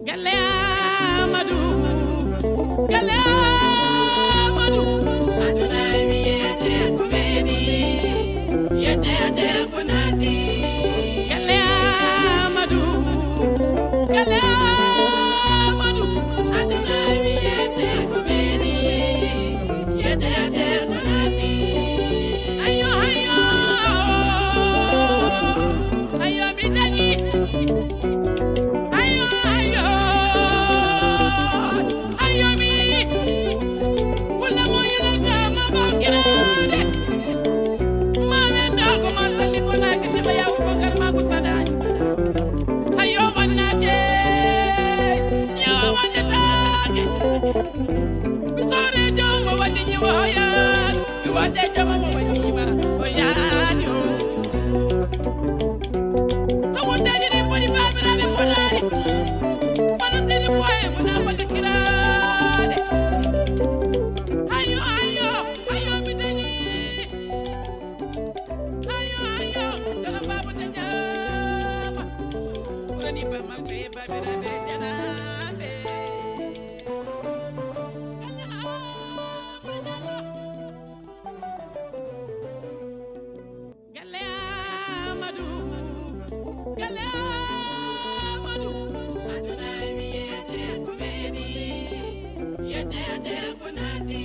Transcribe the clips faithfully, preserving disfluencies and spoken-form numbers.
Galle Amadou, Galle Amadou, Abdoulaye wiyete ko weeli, yetete ko naati. Galle Amadou, Galle Amadou, Abdoulaye wiyete ko weeli, yetete ko naati. Ayo, ayo, ayo, mi dañi. Ayo, ayo, ayo mi. Fulla mo yenata ma bakirade. Ma wenda ko ma salli fana ke te baya ko garma ko sadani. Ayo wannate. Ya wannatake. Mi sore jawma wandi ni waya. Mi wate jawma mo wandi ma. Oyani o. So wonteeji ɗi poti baabiraaɓe potaani. Wonantini boye wona foti kiraade. Hayo, hayo, hayo, mi dañi. Hayo, hayo, dara baaba dañaama. Woni ba makko e baabiraaɓe janaaɓe. Kala Amadou Diallo. Galle Amadou, Galle Amadou, Abdoulaye wiyete ko weeli, yetete ko naati.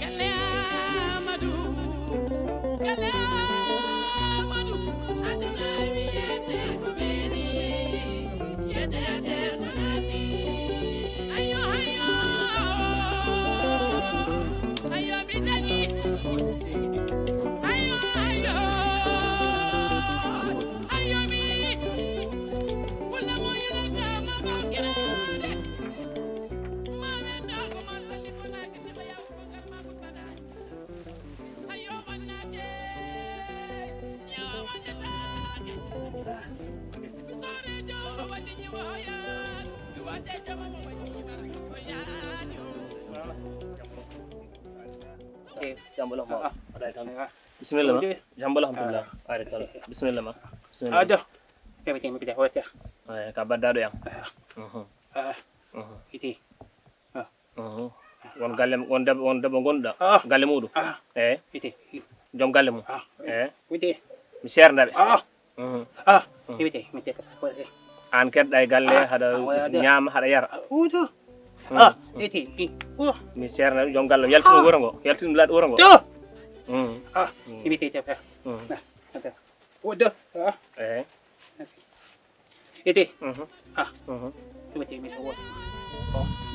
Galle Amadou, Galle Amadou, Abdoulaye wiyete ko weeli, yetete ko naati. Ayo, ayo, ayo, mi dañi. Ayo, ayo, ayo, mi. Fulla mo yenata ma bakirade. Ma wenda ko ma salli fana ke te baya ko garma ko sadani. Ayo wannate. Ya wannatake. Mi sore jawma wandi ni waya. Mi wate jawma mo wandi ma. Oyani o. Eh, jam ɓolo ma. Ah, ah. Waɗay tan. Ah. Bismillah ma. Ode. Jam ɓolo, alhamdulillah. Ah. Ari kala. Bismillah ma. Bismillah. Ah, jo. Kebe kebe kebe hote. Ay, ka baddaɗo yam. Ah. Mhm. Ah. Mhm. Iti. Ah. Mhm. Won galle, won debbo, won debbo gonɗa. Ah. Galle muɗum. Ah. Eh. Iti. Joom galle mum. Ah. Eh. Iti. Mi serdaɓe. Ah. Mhm. Ah, mhm. Iwite, mi teka. An kedɗa e galle, ah, haɗa, ah, waya de. Ñaama, haɗa yara. Ah, uju. Mhm. Ah, iti, i, oh. Mi serna joom galle o, yaltino, ah, wuro ngo, yaltino laaɗe wuro ngo. To. Mhm. Ah, mhm. Iwite, ite, fe. Mhm. Ah, ate. Uju. Ah. Eh. Iti. Mhm. Ah. Mhm. Iwite, mi so wota.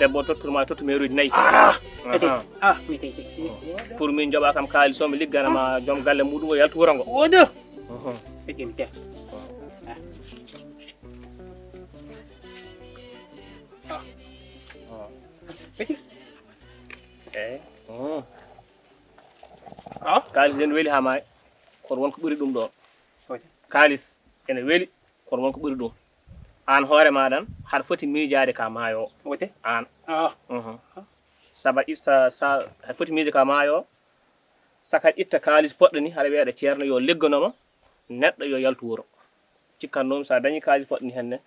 Debbo tottur ma, tottu meeruuji nayi. Ah, iti. Aha. Ah, mi ite, ite. Mhm. Pour min joɓa kam kaalis o, mi liggana ma, ah, joom galle muɗum o yaltu wuro ngo. Uju. Mhm. Petit, mi tef. Ah. Ah. Petit. Eh. Mhm. Ah. Kaalis ene weli haa maayi. Kono won ko ɓuri ɗum ɗoon. Petit. Kaalis ene weli, kono won ko ɓuri ɗum. Aan hoore maaɗa, haɗa foti miijaade ka maayo o. Petit. Aan. Ah. Mhm. Ah. Saba i-, sa, sa, haɗa foti miijaade ka maayo o. Saka itta kaalis poɗɗo ni, haɗa wiya ɗo ceerno yo ligganoma, neɗɗo yo yaltu wuro. Cikkan noon, so a dañi kaalis poɗɗo ni henne,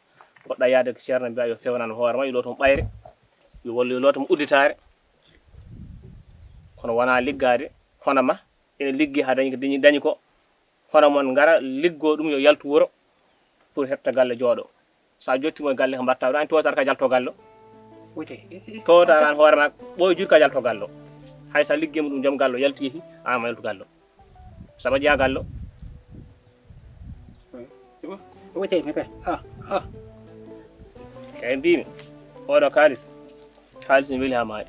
poɗɗa yaade ko ceerno mbiya yo fewnan hoore ma, yo lootum ɓayre, yo walla yo lootum udditaare. Kono wonaa liggaade, hono ma, ene liggi haa dañi ko dañi, dañi ko. Hono mon ngara liggoo ɗum yo yaltu wuro pour heɓta galle jooɗo. So a jottiima e galle ko mbaɗta ɗo, an tootar ka jalto gallo. Wute. Tootar an hoore ma, ɓooy jur ka jalto gallo. Hay so a liggiima ɗum joom gallo, yalti yehi, an ma yaltu gallo. Saba jeyaa gallo. Wute, mi pe. Ah, ah. Kay mbiimi, oɗo kaalis, kaalis ne weli haa maayi.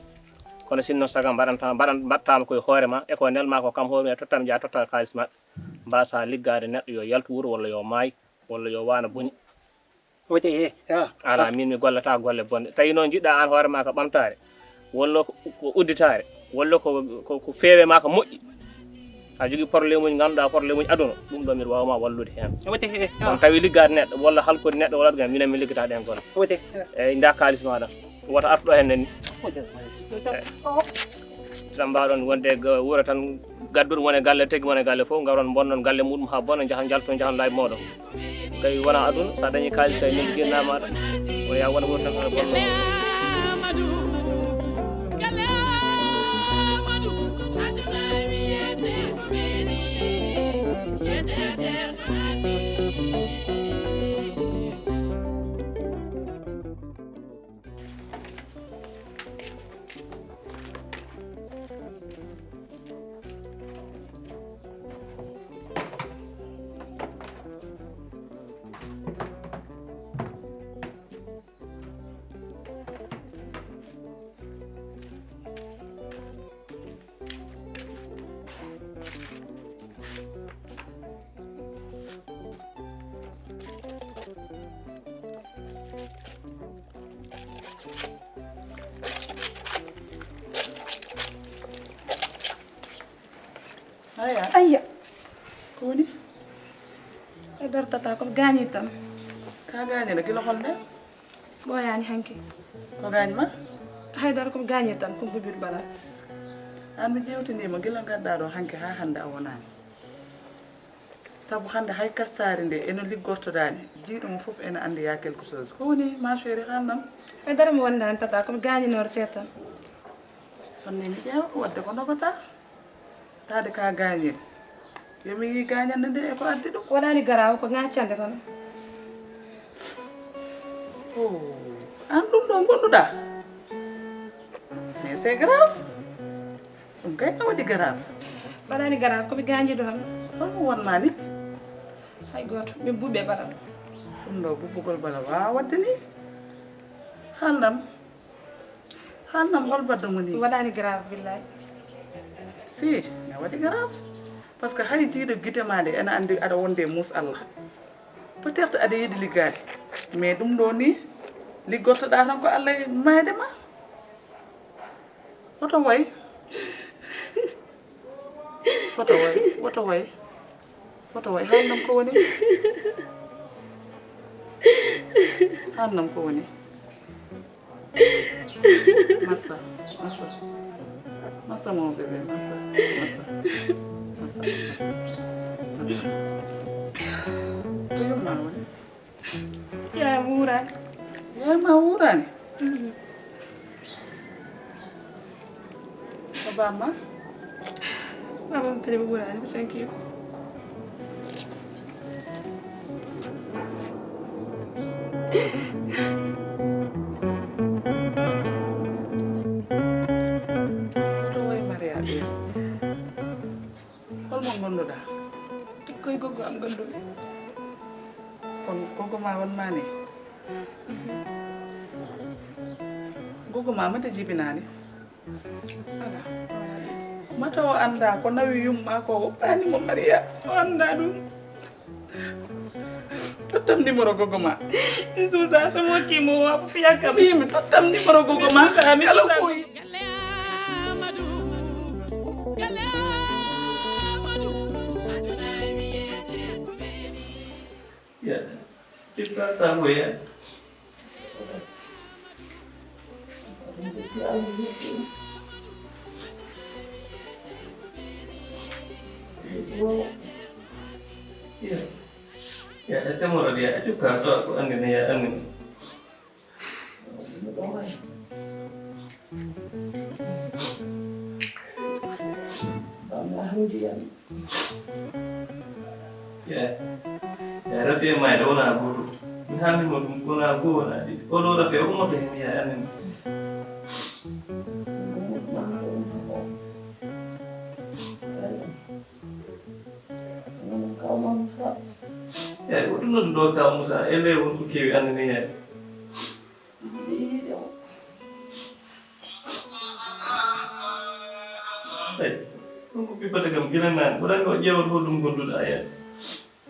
Kono sinno saga mbaɗanta-, mbaɗan-, mbaɗtaama koye hoore ma, e ko nelmaa ko kam hoore ma, tottami jaa totta kaalis maɓɓe. Mbasa liggaade neɗɗo yo yaltu wuro walla yo maay walla yo waana boni. Woti, eh, ah, ala, ah. Min mi gollata golle bonɗe. Tawi noon njiɗɗa aan hoore ma ko ɓamtaare, walla ko, ko udditaare, walla ko, ko, ko feewe ma ko moƴƴi. A jogii problème uji ngannduɗaa problème uji aduna, ɗum ɗo mbiɗa waawa ma wallude heen. Woti, eh, ah. Kono tawi liggaade neɗɗo walla halkude neɗɗo walla ɗum, minen mi liggata ɗeen golle. Woti, eh. Eyi, nda kaalis maɗa. Wota artu ɗo heen nani. Woti, woti. Eh. Tan mbaɗon wonde ga-, wuro tan gadduɗo mon e galle, tegi mon e galle fof, ngaron bonnon galle muɗum haa bona, njahan njalto, njahan laabi mooɗon. Kay wona aduna, so a dañi kaalis kay, noddu gennaa maaɗa, o yaa wona woni tan, aɗa bonno. Aya. Aya. Ko woni? E dartata ko gaañi tan. Ka gaañi na gila hol nde? Ɓooyaani hanki. Ko gaañi ma? Haydara ko gaañi tan, ko bubir bala. An mi ƴeewtiniima gila ngaddaa ɗo hanki haa hannde a wonaani. Sabu hannde hay kassaari nde eno liggortoɗaa ni, jiiɗo mo fof ena anndi ya quelque chose. Ko woni ma chérie, haalnam? E dara mi wondaani tata, ko mi gaañinoor seeɗa tan. Ɗon ne mi ƴeewa, wadde ko ndogotaa? Taade ka gaañel. Yo mi yii gaañannde nde e ko addi ɗum. Waɗaani garaaw, ko ŋaaccannde tan. Oh, an ɗum ɗo ngonduɗaa? Mais c'est grave. Ɗum kay na waɗi garaaw. Waɗaani garaaw, ko mi gaañiiɗo tan. Hol mo won ma ni? Hay gooto, min buɓɓe bala. Ɗum ɗo bubbugol bala waawa waɗde ni. Haalnam. Haalnam hol baɗɗo mo ni? Waɗaani garaaw, billaay. Si, na waɗi garaaw. Parce que hay jiiɗo gite ma nde ena anndi aɗa wonde e muus Allah. Peut-être aɗa yiɗi liggaade. Mais ɗum ɗo ni, liggortoɗaa tan ko Allah e maayde ma. Woto way. Woto way, woto way. Woto way, haalnam ko woni? Haalnam ko woni? Massa, massa. Massa mon bébé, massa, massa. Massa, massa. Massa. To yumma woni? Yaay am wuuraani. Yaay ma wuuraani? Mhm. Ko bamma? Bamma kadi wuuraani, ko sankiiko. Koto woy Maria ɓe. Hol mo ngonduɗaa? Koye goggo am ngonduɗo. Kono goggo ma won ma ni? Goggo ma mate jibinaani? Mate o annda ko nawi yumma ko woɓɓaani mo Maria. O annda ɗum. Tottam numéro gogo ma. Suusa so mo kimo wa ko fiya kam. Wi mi tottam numéro gogo ma. Suusa mi kala suusa. Ko ya. Ci papa ko ya. Ya. Ya, ese mo dia acu kaso aku angin ya angin. Alhamdulillah. Ya. Ya, rafi e mayɗo wona gooto. Mi haalnima ɗum wona goo wona ɗiɗi. Oɗo rafi o ummoto heen mi yaha annin. Kaw Moussa. Eyi, o ɗum noon ɗo Kaw Moussa, e ley won ko keewi annani heen. Eyi, ɗum ko ɓippata kam gila naane. Mboɗo anndi o ƴeewat ko ɗum gonduɗa heen.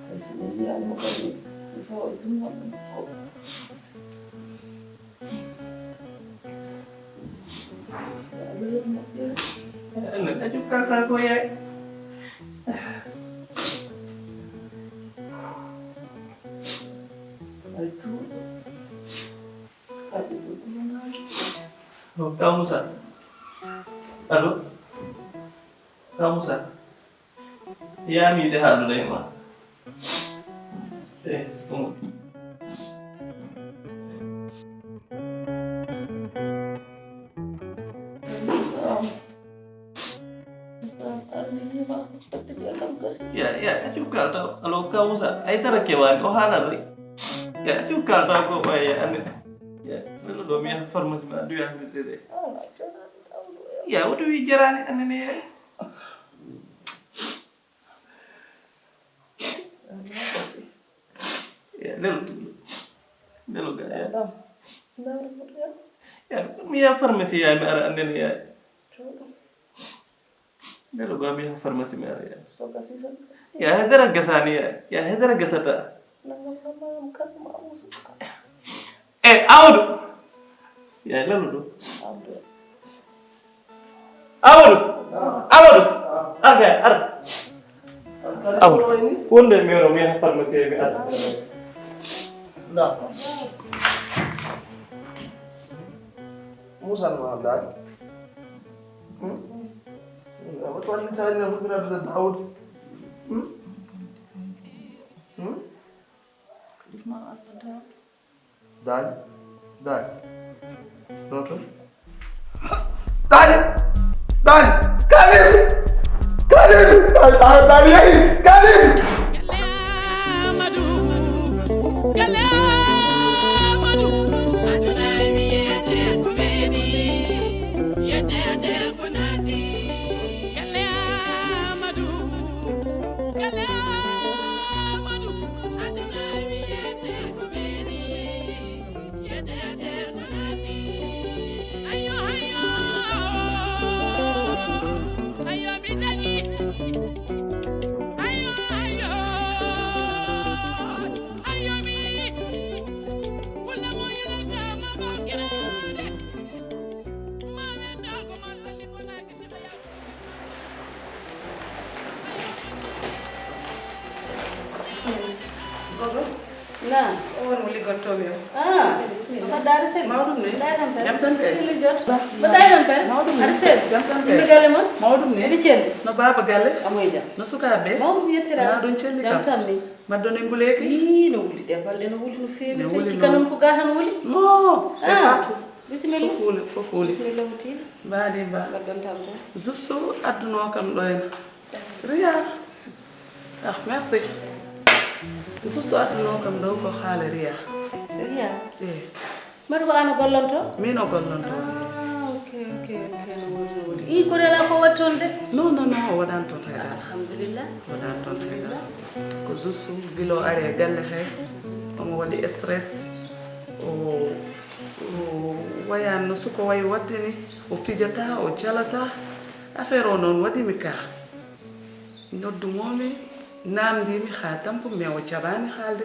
Hay so mi wiyaama kadi, il faut o ɗum waɗa ko. Enen a jokkalta ko yaay. Ay juuɗo. Haɗi ko ɗum. Ɗo Kaw Moussa. Allo? Kaw Moussa. Yaamiide haaldude e ma. Eh, bon. Ya, ya, accu kalta, alo kawsa, ay dara kewaani, o haalan rek. Ya, accu kalta ko ɓay, ya, ande. Ya, lelo ɗo mi yaha pharmacie ma, addu yaha nde de. Ya, woto wi jaraani, ande ne, ya. Ya, lelo. Lelo ga, ya. Ya, mi yaha pharmacie, ya, mi ara, ande ne, ya. Lelo ga mi yaha pharmacie mi ara ya. So gasi tan. Ya hedara gasani ya. Ya hedara gasata. Nangam nangam kan ma musu. Eh, Amadou. Ya lelo ɗo. Amadou. Amadou. Amadou. Arga, arga. Amadou. Wonde mi wona mi yaha pharmacie mi ara. Nda. Musa no daɗi. Hmm? Wata wallitani no fuɗɗirata Daawuda. Hmm? Hmm? Daani, daani. Ɗo to. Daani, daani. Kalidu, Kalidu. Daani, daani, daani, yehi. Kalidu. Gogo. Na. O won mo liggottomi o. Ah. Bismillah. Ko daari sel. Mawɗum ne? Daari tan per. Jam tan per. Bismillah jot. Ko daari tan per. Mawɗum ne? Ari sel. Jam tan per. Inde galle mon? Mawɗum ne? Inde cel. No baaba galle? Amoy jam. No sukaaɓe? Mawɗum yettira. Na ɗon celli kam? Jam tan ni. Mbaɗɗon e nguleeki? Ii, no wuli de, balɗe no wuli no feewi. No wuli no. Kanam ko gatan wuli. No, c'est partout. Bisimilla. Fof wuli, fof wuli. Bisimilla wuti. Mbaɗi mba. Mbaɗɗon tan ko. Juste adduno kam ɗo en. Riya. Ah, merci. Juste adduno kam ɗo ko haala Riya. Riya. Eh. Mbaɗi ko an o gollonto? Min o gollonto. Ah, ok, ok, ok. No wodi, no wodi. Ii, ko rela ko waɗi toon de? Non, non, non, o waɗani toon hay dara. Alhamdulillah. O waɗani toon hay dara. Ko juste gila o ari e galle hay. Omo waɗi stress. O, o wayani no suka wayi waɗde ni. O fijata, o jalata. Affaire o noon waɗi mi ka. Noddumomi, namdimi haa tampu, mais o jaɓani haalde.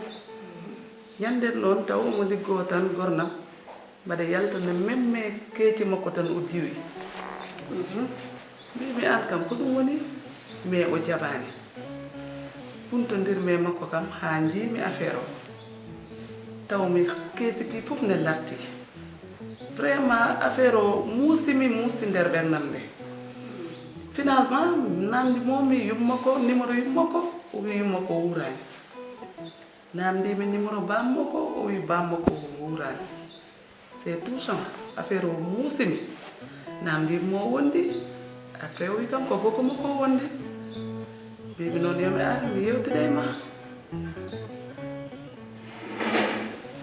Ñanden noon taw omo liggoo tan gornam. Mbaɗa yaltana memme keeci makko tan o diwi. Mhm. Mbimi an kam ko ɗum woni? Mais o jaɓani. Huntondirmi e makko kam haa njiimi affaire o. Taw mi keesi ki fof ne larti. Vraiment affaire o muusimi muusi nder ɓernam nde. Finalement namdimomi yumma ko numéro yumma ko, o wi yumma ko wuurani. Namdimi numéro bammakko, o wi bammakko wuurani. C'est touchant. Affaire o muusimi. Namdimi mo wondi. Après o wi kam ko gorko makko o wondi. Mbimi noon yo mi ar mi yewtida e ma.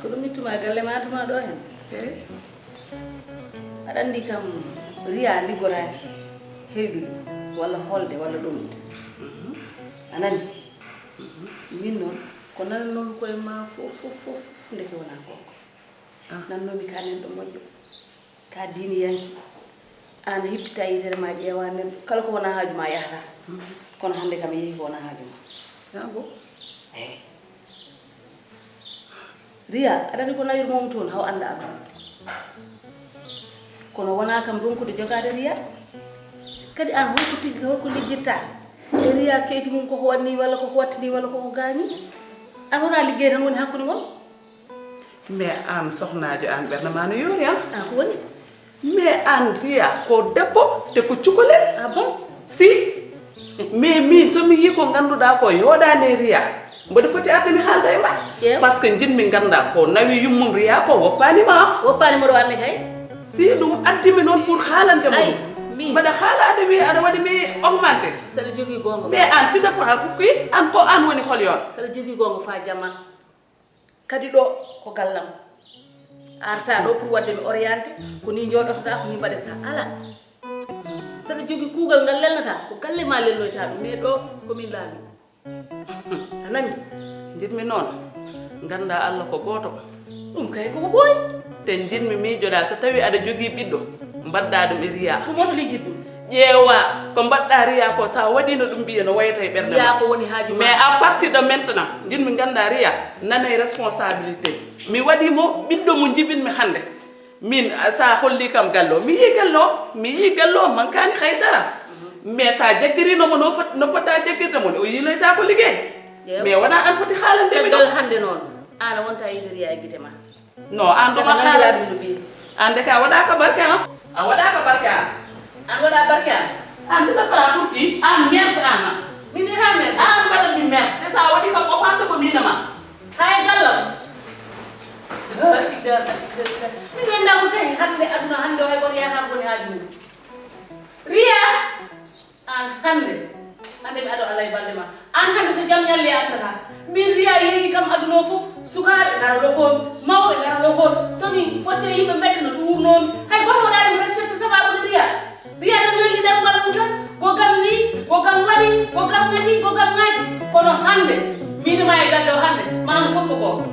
Ko ɗum ittuma e galle ma, addu ma ɗo hen? Eyi. Aɗa anndi kam Riya liggoraaki heyɗude walla holde walla ɗomɗude. Mhm. A nani? Mhm. Min noon ko nananoomi koye ma fof, fof, fof, fof, ndeke wonaa goonga. Ah. Nannoomi ka nenɗo moƴƴo, ka diiniyanke. Aan a hippita yitere ma ƴeewa nenɗo. Kala ko wonaa haaju ma yahata. Mhm. Kono hannde kam yehi ko wonaa haaju ma. Yaa go? Eey. Riya, aɗa anndi ko nayru mawmi toon, haw annda aduna. Kono wonaa kam ronkude jogaade Riya. Kadi aan holko tigi, holko lijjitta? E Riya keeci mum koko waɗni walla koko wattini walla koko gaañi? Aan wonaa liggey tan woni hakkunde mon? Mais aan sohnaajo aan ɓernde ma no yoori aan. Aan ko woni? Mais aan Riya ko debbo te ko cukalel. Ah bon? Si. Mais min so mi yii ko ngannduɗaa ko yooɗaani e Riya. Mboɗo foti arde mi haalda e ma. Yew. Parce que njiɗmi ngannda ko nawi yummum Riya ko woppaani ma. Woppaani mboɗo anndi kay. Si ɗum addi mi noon pour haalande mo. Ay, mi. Mbaɗa haala aɗa wiya aɗa waɗi mi augmenté. Saɗa jogii goonga. Mais an tita pour qui an ko an woni hol yoon. Saɗa jogii goonga fa jama. Kadi ɗo ko gallam. A arta ɗo pour waɗde mi orienté, ko ni jooɗotoɗa, ko ni mbaɗirta. Ala. Saɗa jogii kuugal ngal lelnata, ko galle ma lelnoyta ɗum. Mais ɗo ko min laami. A nani? Njiɗmi noon, ngannda Allah ko gooto. Ɗum kay koko ɓooyi. Te njiɗmi miijoɗa, so tawi aɗa jogii ɓiɗɗo, mbaɗɗa ɗum e Riya. Ɗum oto lijjit ɗum. Ƴeewa, ko mbaɗɗa Riya ko, sa waɗino ɗum mbiye no wayata e ɓernde ma. Riya ko woni haaju ma. Mais à partir de maintenant, njiɗmi ngannda Riya, nanay responsabilité. Mi waɗi mo ɓiɗɗo mo njiɗinmi hannde. Min, a, sa holli kam gallo, mi yii gallo, mi yii gallo, mankaani hay dara. Mais sa jaggirino mo no fot-, no poɗɗa jaggirde mo, o yiiloyta ko liggey. Yew. Mais wona an foti haalande mi ɗum. Caggal hannde noon, an a wonta yiide Riya e gite ma. No, an ɗum a haalande. An de ka waɗaka barke an. A waɗaka barke an. An waɗa barke an. An tita para pour qui? An merde an. Min ira merde. An mbaɗa mi merde. Te sa waɗi kam offense ko mina ma. Hay gallam. La ilaha illallah. Min ganda ko tawi hande aduna hande o hay goto yahata ko woni haaju mum. Riya, an hande. Hande mi ado Allah e balde ma. An hande so jam ñalle a adnata. Min Riya yeeyi kam aduna o fof. Sukaaɓe ngara lokomi, mawɓe ngara lokomi. So mi fotte yimɓe mbedda no ɗuurnomi. Hay goto waɗani mi respecte sababude Riya. Mbiyaɗen yo yimɓe mbaɗa ɗum tan, ko gam wi, ko gam waɗi, ko gam ŋati, ko gam ŋaati. Kono hannde, miin ma e galle o hannde, ma no fof ko goonga.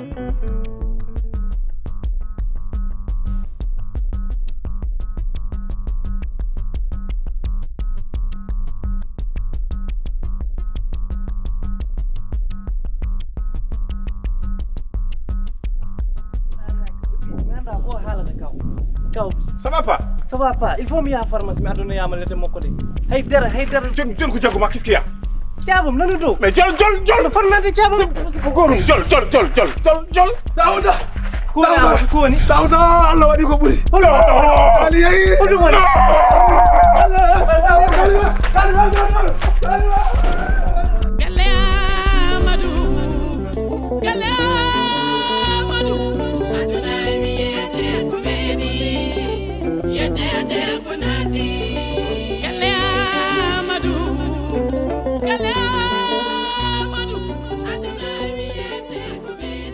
Kaw. Ça va pas? Ça va pas. Il faut mi yaha pharmacie, mi addonoyama ledde makko de. Hay dara, hay dara. Jon, jon ko jaggu ma, qu'est-ce qu'il y a? Caabam nanu dow. Mais jol, jol, jol. No fonnande caabam. C'est, c'est ko gorum. Jol, jol, jol, jol, jol, jol. Dawda. Ko woni Dawda. Am, ko woni? Dawda, Allah waɗi ko ɓuri. Hono? Ali yehi. Hono woni? Allah.